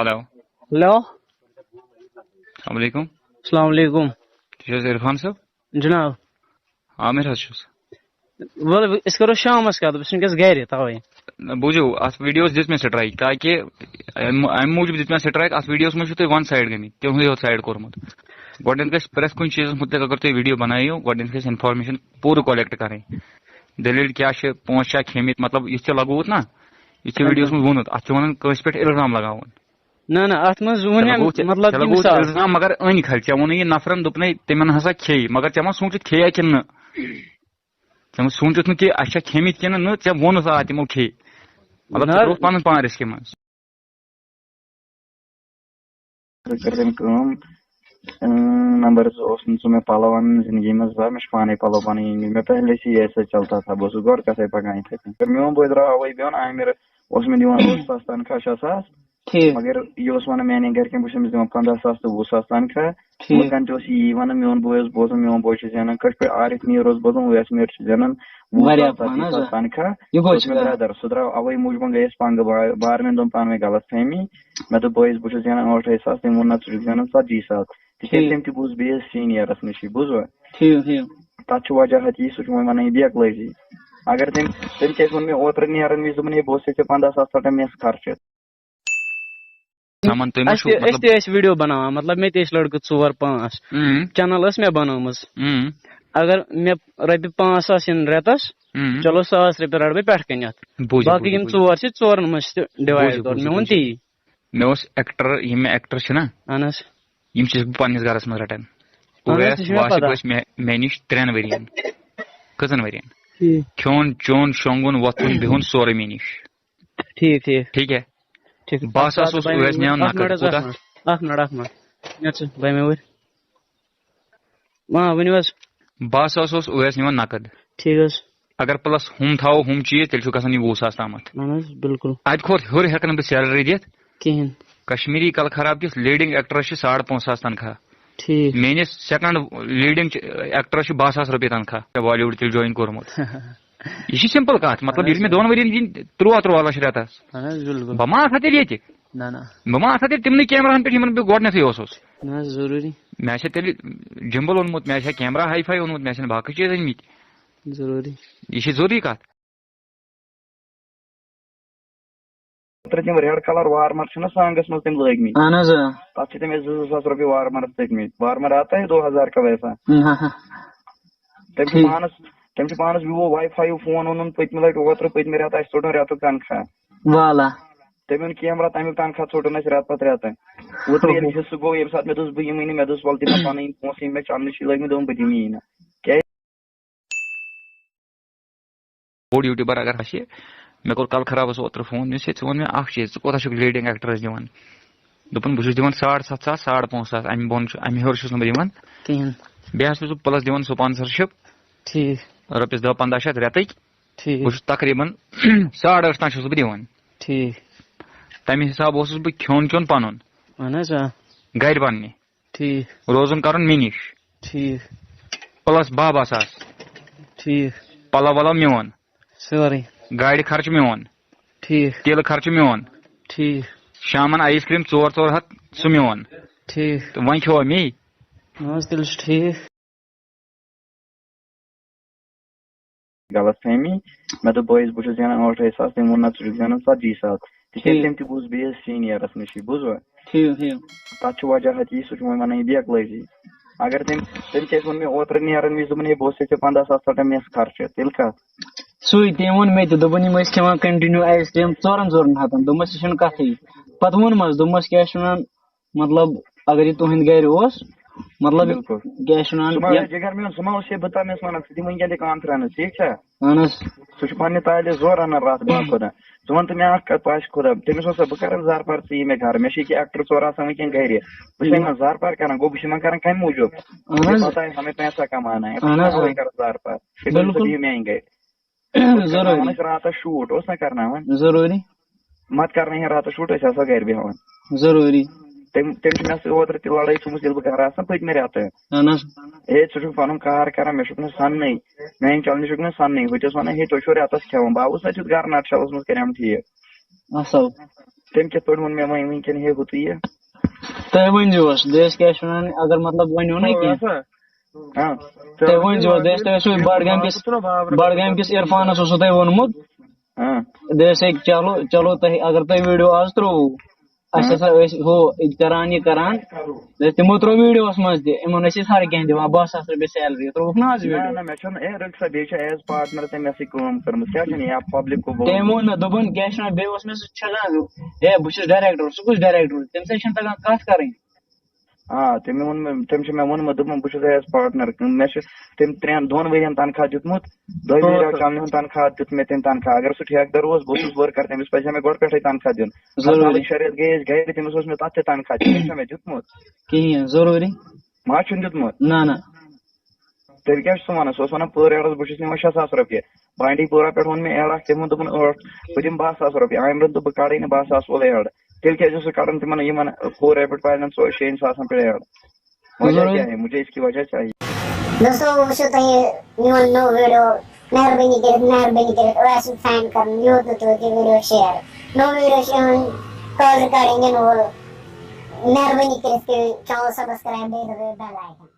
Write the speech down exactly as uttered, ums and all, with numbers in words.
Hello. Hello. السلام علیکم۔ السلام علیکم۔ تُہۍ چھِو حظ عرفان صٲب؟ جناب۔ عامر حظ چھُس۔ وَلہٕ، أسۍ کَرو شامَس کَتھ، بہٕ چھُس وٕنکیٚس گَرِ، تَوَے۔ نہ، بوٗزِو، اَتھ ویٖڈیوَس دِژ مےٚ strike، تاکہِ اَمہِ، اَمہِ موٗجوٗب دِژ مےٚ strike، اَتھ ویٖڈیوَس منٛز چھُو تُہۍ one side گٔمٕتۍ، تُہُنٛدُے یوت side کوٚرمُت۔ گۄڈٕنٮ۪تھ گژھِ پرٛٮ۪تھ کُنہِ چیٖزَس مُتعلِق اگر تُہۍ ویٖڈیو بَنٲیِو، گۄڈٕنٮ۪تھ گژھِ information پوٗرٕ collect کَرٕنۍ۔ دٔلیٖل کیٛاہ چھِ، پونٛسہٕ چھا کھیٚمٕتۍ، مطلب، یُتھ ژےٚ لَگووُتھ نا، یُتھ ژےٚ اَہَن حظ۔ ویٖڈیوَس منٛز ووٚنُتھ، اَتھ چھِ وَنان کٲنٛسہِ پٮ۪ٹھ اِلزام لَگاوُن۔ نہ، نہ، اَتھ منٛز ووٚن ژےٚ أمۍ، لَگووُتھ، مطلب، ژےٚ کہِ لَگووُتھ مِثال۔ اِلزام، مگر أنۍ کھَلۍ۔ ژےٚ ووٚنُے یہِ نفرَن، دوٚپنَے تٔمۍ ہَسا کھیٚیہِ، مگر ژےٚ ما سوٗنٛچُتھ کھیٚیا کِنہٕ نہٕ؟ ژےٚ ما سوٗنٛچُتھ نہٕ کہِ اَسہِ چھا کھیٚمٕتۍ کِنہٕ نہٕ؟ ژےٚ ووٚنُتھ آ تِمو کھیٚیہِ، مطلب، نہ۔ ژٕ ترٛووُتھ پَنُن پان risk منٛز۔ کٔر تٔمۍ کٲم، اۭں، نمبر زٕ اوس نہٕ ژٕ مےٚ پَلو اَنُن زندگی منٛز زانٛہہ، مےٚ چھُ پانے پَلو پَنٕنۍ أنۍ مٕتۍ۔ مےٚ پہلے سے یہِ ایسا چلتا تھا، بہٕ اوسُس گۄڈٕ گژھے پَکان یِتھے کٔنۍ۔ مگر میون بوے درٛاو اَوے بِہُن، عامر اوس مےٚ دِوان ٲٹھ ساس تنخواہ، شےٚ ساس۔ ٹھیٖک۔ مگر یہِ اوس وَنان میانٮ۪ن گرِکٮ۪ن، بہٕ چھُس أمِس دِوان پنٛداہ ساس تہٕ وُہ ساس تنخواہ۔ ٹھیٖک۔ لُکن تہِ اوس یہِ یی وَنان، میون بوے اوس بوزان، میون بوے چھُ زینان، کٲشِر پٲٹھۍ عارف میٖر اوس بوزان، اویس میٖر چھُ زینان وُہ واریاہ ساس، ژَتجی پانہٕ حظ، ساس آ۔ تنخواہ۔ یہِ گوٚو سُہ اوس مےٚ چھُ، آ۔ برادر، سُہ درٛاو اَوے موٗجوٗبن گٔیَس پنٛگہٕ، با-، بارمٮ۪ن دوٚپ پانہٕ ؤنۍ غلط فہمی۔ مےٚ دوٚپ، بٲیِس، بہٕ چھُس زینان ٲٹھے ساس، تٔمۍ ووٚن، نہ، ژٕ چھُکھ زینان ژَتجی ساس۔ تِکیٛازِ ٹھیٖک۔ تٔمۍ تہِ بوٗز بیٚیِس سیٖنیرَس نِشی، بوٗزوا؟ ٹھیٖک، ٹھیٖک۔ تَتھ چھُ وجہ ہَتھ یی، سُہ چھُ وۄنۍ وَنان یہِ بے عقلٲزی۔ اگر تٔمۍ، تٔمۍ کیٛازِ ووٚن مےٚ اوترٕ نیرَن وِزِ، دوٚپُن، ہے، بہٕ اوسُے ژےٚ پنٛداہ ساس ژَٹان مےٚ خرچہِ۔ سَمَن تُہۍ ما أسۍ چھُو، تہِ، أسۍ مطلب، تہِ ٲسۍ ویٖڈیو بَناوان، مطلب، مےٚ تہِ ٲسۍ لٔڑکہٕ ژور پانٛژھ۔ اۭں۔ Channel ٲس مےٚ بَنٲومٕژ۔ اۭں۔ اگر مےٚ رۄپیہِ پانٛژھ ساس یِن رٮ۪تَس، اۭں۔ چلو، ساس رۄپیہِ رَٹہٕ بہٕ پٮ۪ٹھ کَنہِ اَتھ۔ بوٗزِو، باقٕے بوٗزِو، یِم بوٗزِو۔ ژور چھِ، ژورَن منٛز چھِ divide بوٗزِو، کَرُن۔ بوٗزِو، مےٚ ووٚن بوٗزِو۔ تی۔ مےٚ اوس actor، یِم مےٚ actor چھِنہ، اَہَن حظ۔ یِم چھِس بہٕ پنٛنِس گَرَس منٛز رَٹان۔ اَہَن حظ، اویس، سُہ چھِ مےٚ واصف پَتہ۔ ٲسۍ مےٚ، مےٚ نِش ترٛٮ۪ن ؤرِین۔ کٔژَن ؤرِین؟ ٹھیٖک۔ کھیوٚن، چیوٚن، شۄنٛگُن، وۄتھُن، بِہُن، سورُے مےٚ نِش۔ ٹھیٖک، ٹھیٖک۔ ٹھیٖک ہے؟ ٹھیٖک۔ بہٕ ہسا اوسُس اویس نِوان اَکھ نقد۔ مِنٹ حظ، اَکھ کوٗتاہ؟ مِنٹ۔ اَکھ مِنٹ، اَکھ مِنٹ۔ یَتھ چھِ بَے مےٚ وٕرۍ۔ آ، ؤنِو حظ۔ بہٕ ہسا اوسُس اویس نِوان نقد۔ ٹھیٖک حظ۔ اگر plus ہُم تھاوو، ہُم چیٖز، تیٚلہِ چھُ گژھان یہِ وُہ ساس تامَتھ۔ اَہَن حظ، بِلکُل۔ اَتہِ کھۄتہٕ ہیوٚر ہٮ۪کہٕ نہٕ بہٕ salary دِتھ۔ کِہیٖنۍ۔ کشمیٖری کَلہٕ خراب کِس leading actress چھِ ساڑ پانٛژھ ساس تنخواہ۔ ٹھیٖک۔ میٲنِس second leading actress چھِ باہ ساس رۄپیہِ تنخواہ، Bollywood تہِ join کوٚرمُت۔ یہِ چھِ simple کَتھ، مطلب، اَہَن حظ۔ ییٚلہِ مےٚ دۄن ؤرِین دِنۍ تُرٛواہ تُرٛواہ لَچھ رٮ۪تَس، اَہَن حظ، بِلکُل۔ بہٕ ما آسہٕ ہا تیٚلہِ ییٚتہِ؟ نہ، نہ۔ بہٕ ما آسہٕ ہا تیٚلہِ تِمنٕے کیمراہَن پٮ۪ٹھ، یِمَن بہٕ گۄڈٕنٮ۪تھٕے اوسُس؟ نہ حظ، ضروٗری۔ مےٚ آسہِ ہا تیٚلہِ gimbal اوٚنمُت، مےٚ آسہِ ہا camera hi-fi اوٚنمُت، مےٚ آسن باقٕے چیٖز أنۍ مٕتۍ۔ ضروٗری۔ یہِ چھِ ضروٗری کَتھ۔ اوترٕ تِم red colour warmer چھِنہ songس منٛز تِم لٲگۍ مٕتۍ؟ اہن حظ، آ۔ تَتھ چھِ تٔمۍ اَسہِ زٕ زٕ ساس رۄپیہِ warmerس دِتۍ مٕتۍ۔ Warmer آتا ہے دو ہزار کا ویسا؟ نہ۔ تٔمۍ چھُ ٹھیٖک۔ پانَس، تٔمۍ چھُ پانَس Vivo Y five phone اوٚنمُت پٔتمہِ لَٹہِ اوترٕ، پٔتمہِ رٮ۪تہٕ اَسہِ ژوٚٹُن رٮ۪تُک تنخواہ۔ والا۔ تٔمۍ اوٚن camera، تَمیُک تنخواہ ژوٚٹُن اَسہِ رٮ۪تہٕ پَتہٕ رٮ۪تہٕ۔ اوترٕ ییٚلہِ اوہو۔ حصہٕ گوٚو، ییٚمہِ ساتہٕ مےٚ دوٚپُس بہٕ یِمٕے نہٕ، مےٚ دوٚپُس وَلہٕ دِمہٕ پَنٕنۍ پونٛسہٕ یِم مےٚ چَنٛدنہٕ چھِ لٲگۍ مٕتۍ، دوٚپُن بہٕ دِمہٕ یی نہٕ۔ کیٛازِ؟ بوٚڑ YouTuber اگر آسہِ، مےٚ کوٚر کَلہٕ خرابَس اوترٕ phone، مےٚ دوٚپُس، "ہے، ژٕ وَن مےٚ اَکھ چیٖز، ژٕ کوٗتاہ چھُکھ leading actress دِوان؟" دوٚپُن، "بہٕ چھُس دِوان ساڑ سَتھ ساس، ساڑ پانٛژھ ساس، اَمہِ بۄن چھُ، اَمہِ ہیوٚر چھُس نہٕ بہٕ دِوان کِہیٖنۍ۔ بیٚیہِ ہسا چھُس بہٕ plus دِوان sponsorship، ٹھیٖک۔ رۄپیَس دَہ پنٛداہ شیٚتھ رٮ۪تٕکۍ، ٹھیٖک۔ بہٕ چھُس تقریٖباً ساڑ ٲٹھ تام چھُس بہٕ دِوان۔ ٹھیٖک۔ تَمہِ حسابہٕ اوسُس بہٕ کھیوٚن چیوٚن پَنُن، اَہَن حظ، آ۔ گَرِ پَننہِ۔" ٹھیٖک۔ روزُن کَرُن مےٚ نِش۔ ٹھیٖک۔ Plus باہ باہ ساس۔ ٹھیٖک۔ پَلو وَلو میون۔ سورُے۔ گاڑِ خرچہٕ میون۔ ٹھیٖک۔ تیٖلہٕ خرچہٕ میون۔ ٹھیٖک۔ شامَن ice cream ژور ژور ہَتھ سُہ میون۔ ٹھیٖک۔ تہٕ وۄنۍ کھیوٚوا مے؟ نہ حظ، تیٚلہِ چھُ ٹھیٖک۔ غلط فہمی۔ مےٚ دوٚپ، بٲیِس، بہٕ چھُس زینان ٲٹھے ساس، تٔمۍ ووٚن، نہ، ژٕ چھُکھ زینان ژَتجی ساس۔ تِکیٛازِ ٹھیٖک۔ تٔمۍ تہِ بوٗز بیٚیِس سیٖنیرَس نِشی، بوٗزوا؟ ٹھیٖک، ٹھیٖک۔ تَتھ چھُ وجہ ہَتھ یی، سُہ چھُ وۄنۍ وَنان یہِ بے عقلٲزی۔ اگر تٔمۍ، تٔمۍ کیٛازِ ووٚن مےٚ اوترٕ نیرَن وِزِ، دوٚپُن، ہے، بہٕ اوسُے ژےٚ پنٛداہ ساس ژَٹان مےٚ خرچہٕ، تیٚلہِ کَتھ؟ سُے، تٔمۍ ووٚن مےٚ تہِ، دوٚپُن، یِم ٲسۍ کھٮ۪وان continue ice cream ژورَن ژورَن ہَتَن، دوٚپمَس، یہِ چھُنہٕ کَتھٕے۔ پَتہٕ ووٚنمَس، دوٚپمَس، کیٛاہ چھِ وَنان، مطلب، اگر یہِ تُہنٛدِ گرِ اوس، مطلب، بِلکُل۔ کیٛاہ چھِ وَنان، سُہ ما یہِ جِگر میون، سُہ ما اوس یہِ، بہٕ تَمِس وَنان، سُہ دِ وٕنکٮ۪ن تہِ conference، ٹھیٖک چھا؟ اَہَن حظ۔ سُہ چھُ پننہِ تالہِ زور اَنان راتھ برونٛہہ خۄدا۔ ژٕ وَن تہٕ مےٚ اَکھ کَتھ، پَش خۄدا، تٔمِس وَن سا، بہٕ کَرٕ زارٕ پار ژٕ یہِ مےٚ گَرٕ، مےٚ چھِ ییٚکیٛاہ actor ژور آسان وٕنکٮ۪ن گَرِ، بہٕ چھُس یِمَن زارٕ پار کَران، گوٚو بہٕ چھُس یِمَن کَران کَمہِ موٗجوٗب؟ اَہَن مےٚ چھِ حظ۔ پَتہ ہے، ہمیں پیسہ کمانا ہے، بہٕ اَہَن چھُس حظ۔ اَوَے کَران زارٕ پار، شُکُر بِلکُل۔ ژٕ دِیِو میٛانہِ گَرِ۔ ضروٗری۔ أسۍ راتس shoot اوس نہ کرناوان۔ ضروٗری۔ مت کرناوہن راتس shoot، أسۍ آسو گرِ بیٚہوان۔ ضروٗری۔ تٔمۍ، تٔمۍ چھِ مےٚ سۭتۍ اوترٕ تہِ لڑٲے تھٲومٕژ، ییٚلہِ بہٕ گرٕ آسان پٔتمہِ رٮ۪تہٕ۔ اہن حظ۔ ہے، ژٕ چھُکھ پنُن کار کران، مےٚ چھُکھ نہٕ سننٕے، میانہِ چلنہِ چھُکھ نہٕ سننٕے۔ ہُہ تہِ اوس ونان، ہے، تُہۍ چھِو رٮ۪تس کھٮ۪وان، بہٕ آوُس نہ تیُتھ گرٕ نٹ شلس منٛز کریمہٕ ٹھیٖک۔ اَصٕل۔ تٔمۍ کِتھ پٲٹھۍ ووٚن مےٚ وۄنۍ وٕنکٮ۪ن ہے ہُہ تہٕ یہِ؟ تُہۍ ؤنۍ زیوس، دٔسۍ کیٛاہ چھِ وَنان، اگر مطلب ؤنِو نہ کینٛہہ۔ ہاں۔ تُہۍ ؤنۍ زیوس، دٔسۍ تُہۍ ٲسِو بڈگامہِ کِس، بڈگامہِ کِس عرفانس اوسوٕ تۄہہِ ووٚنمُت۔ ہاں۔ دٔسۍ ہے چلو، چلو تۄہہِ اگر تۄہہِ ویٖڈیو آز ترٛووُ، اَسہِ ہسا ٲسۍ ہُہ کران یہِ کران۔ دٔسۍ تِمو ترٛوو ویٖڈیوس منٛز تہِ، یِمن ٲسۍ أسۍ ہر کینٛہہ دِوان، بہٕ ساس رۄپیہِ سیلری، ترٛووُکھ نہ آز نہ ویٖڈیو۔ نہ مےٚ چھُنہٕ اے رٕکسا، بیٚیہِ چھُ ایز پارٹنر تٔمۍ مےٚ سۭتۍ کٲم کٔرمٕژ، کیٛاہ چھُنہٕ یا پبلک کو تٔمۍ ووٚن نہ، دوٚپُن کیٛاہ چھُ وَنان، بیٚیہِ اوس مےٚ سُہ چھَکان، ہے بہٕ چھُس ڈایریکٹر، سُہ کُس ڈایریکٹر، تٔمِس سۭتۍ چھَنہٕ تَگان کَتھ کَرٕنۍ۔ آ تٔمۍ ووٚن مےٚ، تٔمۍ چھُ مےٚ ووٚنمُت، دوٚپُن بہٕ چھُس ایز پارٹنر، مےٚ چھُ تٔمۍ ترٛٮ۪ن دۄن ؤرین تنخواہ دیُتمُت، دۄیہِ ؤرۍ آو چمنہِ ہُنٛد تنخواہ دیُت مےٚ تٔمۍ تنخواہ، اگر سُہ ٹھیکہٕ در اوس بہٕ اوسُس ؤرکر، تٔمِس پزِ ہا مےٚ گۄڈٕ پٮ۪ٹھٕے تنخواہ دیُن۔ ضروٗری۔ ہرتالٕچ شرٲیِط گٔیے أسۍ گرِ، تٔمِس اوس مےٚ تتھ تہِ تنخواہ دیُن، تٔمۍ چھا مےٚ دیُتمُت؟ کِہیٖنۍ، ضروٗری۔ ما چھُنہٕ دیُتمُت؟ نہ نہ۔ تیٚلہِ کیٛاہ چھُ ژٕ وَنان؟ سُہ اوس وَنان per hour بہٕ چھُس نِوان شےٚ ساس رۄپیہِ۔ بانڈی پورہ پٮ۪ٹھ ووٚن مےٚ ایڈ اَکھ، تٔمۍ ووٚن دوٚپُن ٲٹھ، بہٕ دِمہٕ باہ ساس رۄپیہِ۔ عامرَن دوٚپ بہٕ کَڑٕے نہٕ باہ ساس وول ایڈ۔ تیٚلہِ کیٛازِ اوس سُہ کَڑان تِمَن یِمَن four rapid fire شیٚن ساسَن پٮ۪ٹھ ایڈ؟ وجہ ضروٗری۔ کیٛاہ ہے؟ مجھے اس کی وجہ چاہیے۔ دوستو، وٕچھِو تۄہہِ میون نوٚو ویٖڈیو، مہربٲنی کٔرِتھ، مہربٲنی کٔرِتھ اویس سُنٛد فین کَرُن، یوٗت تہٕ تیوٗت یہِ ویٖڈیو شِیر۔ نوٚو ویٖڈیو چھُ یِوان کٲلۍ کَڑٕنۍ یِنہٕ وول۔ مہربٲنی کٔرِتھ کٔرِو channel subscribe، بیٚیہِ دَبٲیِو bell icon۔